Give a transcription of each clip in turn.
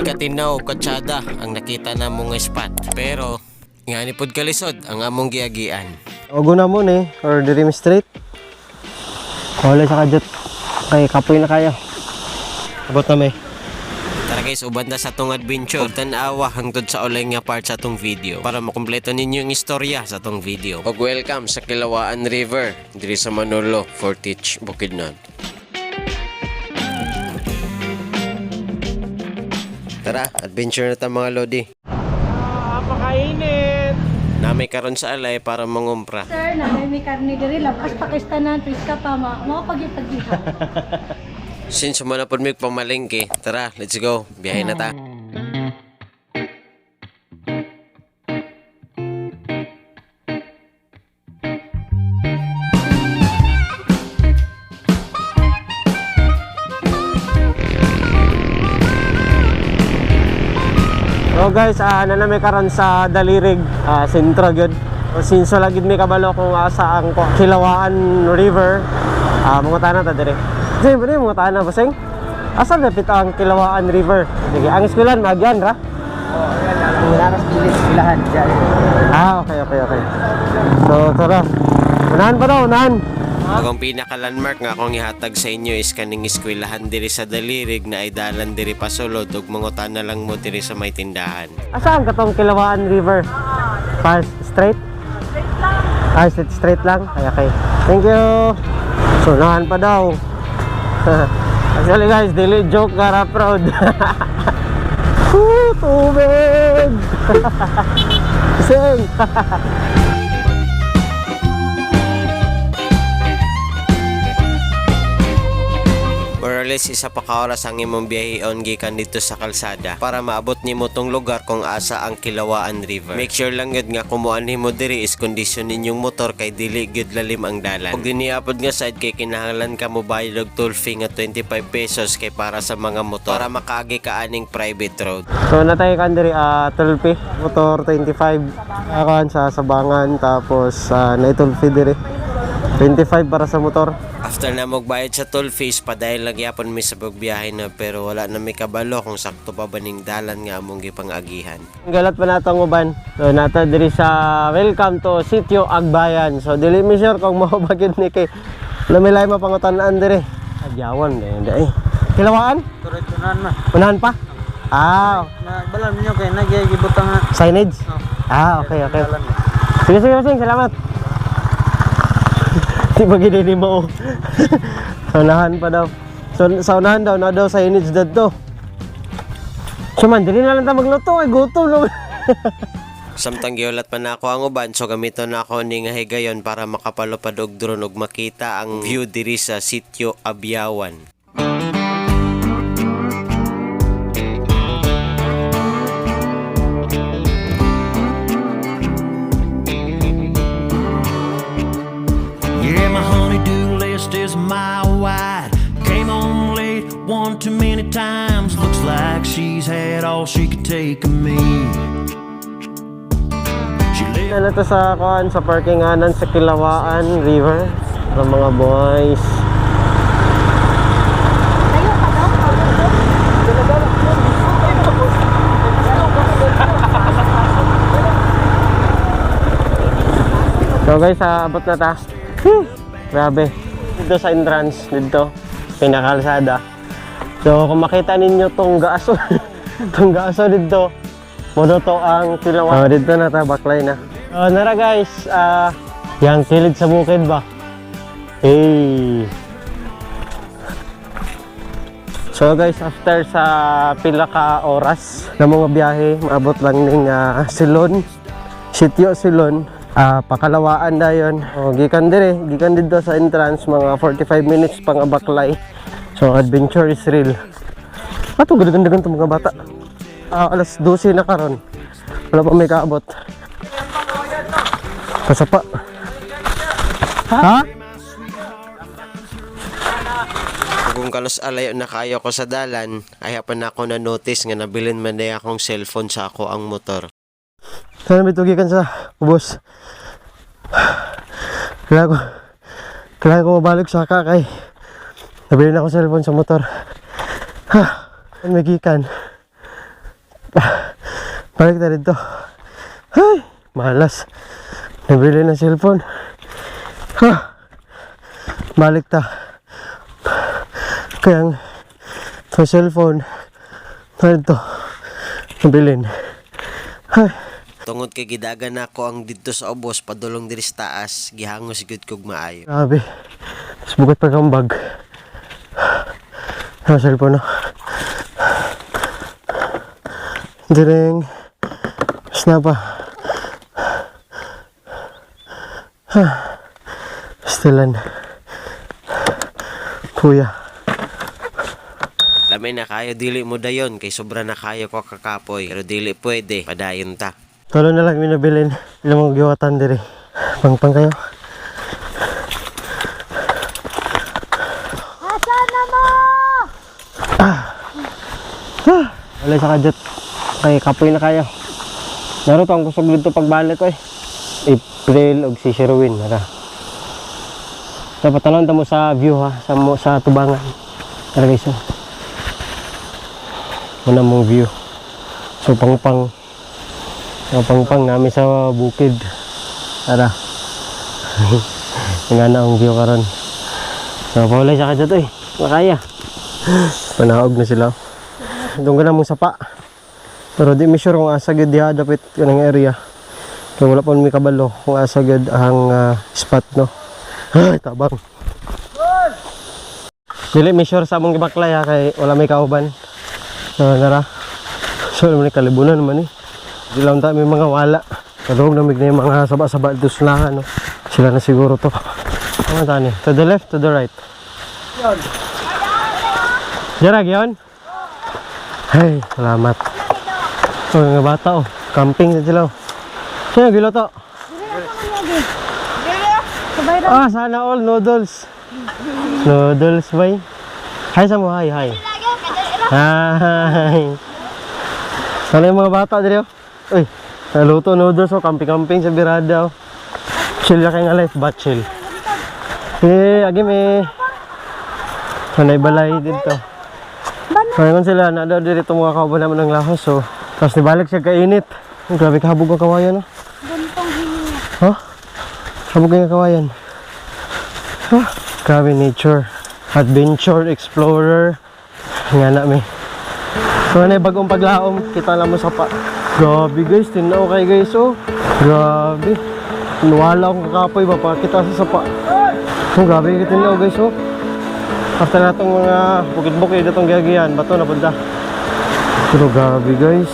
Katinaw katsada ang nakita na nga spot. Pero ngani pod kalisod ang among giagian. Ogo na mo ni or diri mi straight. Wala sa kadyot. Kay kapoy na kayo. Abot na may. Tara guys, uban na sa atong adventure. Ug tan-awa hangtod sa ulay nga part sa atong video para makumpleto ninyo ang istorya sa atong video. Ug welcome sa Kilawaan River diri sa Manolo, Fortich, Bukidnon. Tara, adventure na ta, mga lodi. Napakainit. Nami karon sa alay para mangumpra. Sir, na may karne diri labas Pakistanan, priska pa ma. Mao pag-ipagiha. Since man na pod mig pamalengke, tara, let's go. Biyahe na ta. So guys, nanami karon sa Dalirig, sentro gyud. So, since wala gyud mi kabalo kung asa ang Kilawaan River, mangutana ta dire. Sige, pwede mangutana basing. Asa dapit ang Kilawaan River? Sige, ang eskwelahan maagyan ra? Oh, ayan. Naras gilid, ilahan dyan. Ah, okay. So, tara. Unahan pa daw, unahan. Ug ang pinaka-landmark nga akong ihatag sa inyo is kaning eskwelahan diri sa Dalirig na ay dalan diri pasulod ug mangutana lang mo diri sa may tindahan. Asa ang katong Kilawaan River? Pa straight? Straight lang. Ah, straight, straight lang? Ay, okay. Thank you. So, unahan pa daw. Actually guys, dili joke gara proud. Woo, tubig! Sing! More or less isa pa ka oras ang imong biyaheon gikan dito sa kalsada para maabot nimo tong lugar kung asa ang Kilawaan River. Make sure lang gyud nga kumuan nimo diri is kondisyon ninyong motor kay dili gyud lalim ang dalan. Ug dinhi apod nga side kay kinahanglan ka mobayad og toll fee nga 25 pesos kay para sa mga motor para makaagi ka aning private road. So natay kan diri tulpi, motor 25. Akan sa Sabangan tapos na tulpi diri. 25 para sa motor. After na magbayad sa toll fees, padayon lang gyapon mi sa pagbiyahe na pero wala na mi kabalo kung sakto pa ba ning dalan nga among gipangagihan. Ang galat pa nato ang uban. So nata diri sa welcome to Sitio Agbayan. So dili mi sure kung mao ba gyud ni kay lamilay mapangutan-an diri. Agyawan dai dai. Kilawaan? Tuloy tunan ma. Unahan pa? Ah, Nagbalan ninyo kay nagigibutang nga. signage? Oh. Ah, okay. Dalan mo. Sige, sige, sige, salamat. Di ba ginini mo? Sa unahan pa daw. So, sa unahan daw, na daw signage dadto. So man, dili na lang ta magluto ay gutom naman. Samtang giulat pa na ako ang uban, so gamiton na ako ning higayon para makapalupad og drone ug makita ang view diri sa Sitio Abyawan. Yeah, my honey-do list is a mile wide. Came on late one too many times. Looks like she's had all she could take of me. She lived. Ano to sa kuan sa parkinganan sa Kilawaan River ng mga boys. Tayo pa daw. So guys, abot na ta. Whew! Grabe. Dito sa entrance, dito, pinakalsada. So kung makita ninyo tong gaaso, tong gaaso dito, modo to ang Kilawaan. Oh, dito na ta, baklay na. Oh, nara guys, yang kilid sa bukid ba? Hey. So guys, after sa pila ka oras na mga biyahe, maabot lang ning Silon, Sitio Silon, pakalawaan na yon. O, gikan dire, gikan dito sa entrance, mga 45 minutes pang abaklay. So adventure is real. Ato ganda-ganda itong mga bata. Alas 12 na karon. Wala pa may kaabot. Pasapa. Ha? Kung kalos alayo na kayo ko sa dalan, ay pa na ako na notice nga nabilin man na akong cellphone sa ako ang motor. Sana may tugikan sa ubos. Kailangan ko, kailangan ko mabalik sa kay. Nabili na ako cellphone sa motor. Ha, may gikan. Balik na dito. Ay, malas. Nabili ng cellphone. Ha. Balik ta. Kaya ang sa cellphone na dito. Nabilin. Ay. Tungod kay gidagan nako ang didto sa ubos padulong diri sa taas, gihangos gyud kog maayo. Grabe. Tapos bugat pa kang bag. Ang cellphone na. Diring. Mas na pa. Ha. Stilan. Kuya. Lamay na kayo dili mo dayon kay sobra na kayo ko kakapoy, pero dili pwede, padayon ta. Tulo na lang minabilin. Ilang mga giwatan diri. Pangpang kayo. Asa na mo? Wala sa kadyot. Kay kapoy na kayo. Naruto ang kusog dito pagbalik ko eh. April og si Sherwin nara. Dapat tanong ta mo sa view ha, sa mo sa tubangan. Tara guys. Oh. Muna mong view. So pangpang ang pangpang namin sa bukid. Tara. Nga na ang view karon. So paulay sa kadyot eh. Makaya. Panaog na sila. Doon ka na mong sapa. Pero di mi sure kung asa gyud diha dapit kanang area. Kaya wala pa mi kabalo kung asa gyud ang spot no. Ay, tabang. Dili mi sure sa among gibaklay ha kay wala may kauban. So nara. So naman ni kalibunan naman eh. Di lang ta may mga wala. Kadugog na mig na yung mga saba-saba dito sa lahan, no. Sila na siguro to. Ano tani? To the left, to the right. Jarag yon? Ay, salamat. Oh, mga bata oh. Camping na sila oh. Sino giluto? Sabay ra. Ah, sana all noodles. Noodles bay. Hi sa mo, hi, hi. Hi. Sana yung mga bata diri oh. Uy, naluto noodles oh, camping-camping sa birada oh. Chill na kayo nga life, ba chill. Eh, agi me. Sanay balay dito. So, ingon sila, na daw dito mga kauban naman ng lahos. So, tapos nibalik siya kainit. Ang grabe kahabog ang kawayan, oh. Buntong hininga. Huh? Habog ang kawayan. Huh? Grabe nature. Adventure, explorer. Nga na mi. So, ano yung bagong paglaom? Kita lang mo sa pa. Grabe guys, tinaw kay guys oh. Grabe. Nawala akong kakapoy ba? Pakita sa sapa. Oh, grabe yung tinaw guys oh. After na itong mga bukid-bukid itong giyagiyan, bato na punta. Pero grabe guys.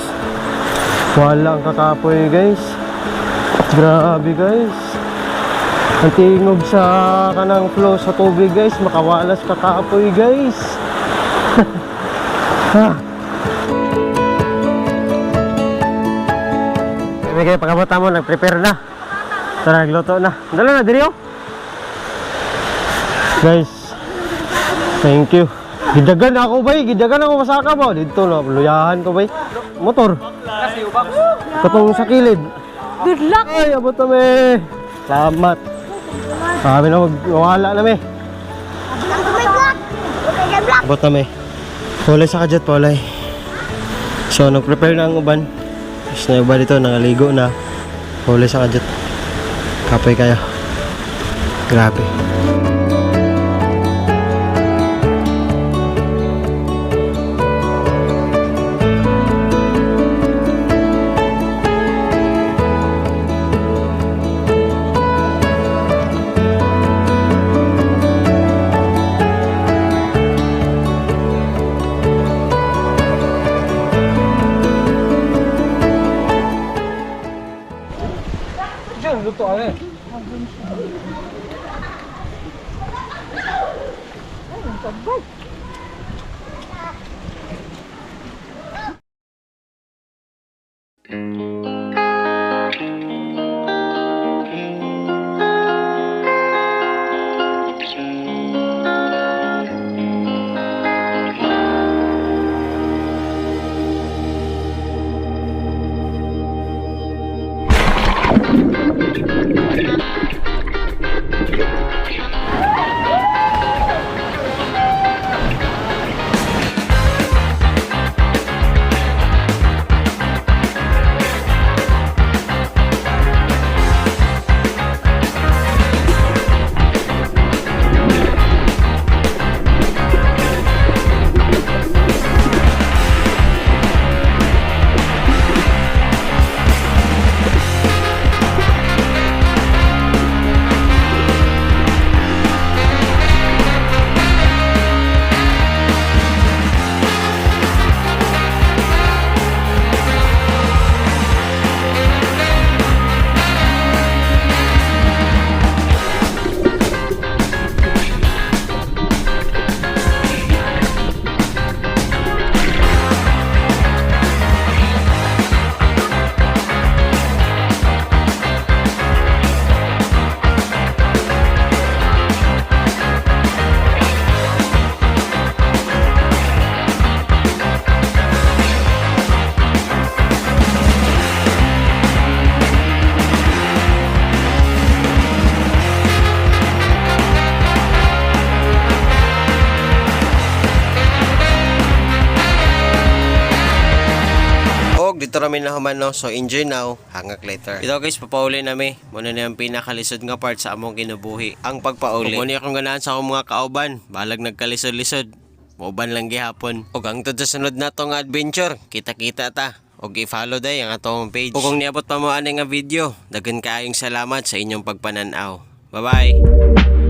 Wala ang kakapoy guys. Grabe guys. Ang tingog sa kanang flow sa tubig guys, makawalas kakapoy guys. Ha. Kami kayo pagkabata mo, nag-prepare na. Tara, nagluto na. Dala na, diri oh. Guys, thank you. Gidagan ako bay, gidagan ako masaka ba? Dito na, luyahan ko bay. Motor. Katong sa kilid. Good luck. Ay, abot na me. Salamat. Sabi na, wala na me. Abot na me. Polay sa kadyot, polay. So, nag-prepare na ang uban. Tapos na uban dito, nakaligo na. Polay sa kadyot. Kapoy kayo. Grabe. Dito rami na human, no. So enjoy now, hangak later. Ito guys, papauli nami. Muna na ang pinakalisod nga part sa among kinabuhi, ang pagpauli. Ug ni akong ganahan sa akong mga kauban, balag nagkalisod-lisod. Mauban lang gihapon. Ug hangtod sa sunod nato nga adventure, kita-kita ta. Og i-follow day ang atong page. Ug kung niabot pa mo ani nga video, daghan kaayong salamat sa inyong pagpanan-aw. Bye-bye.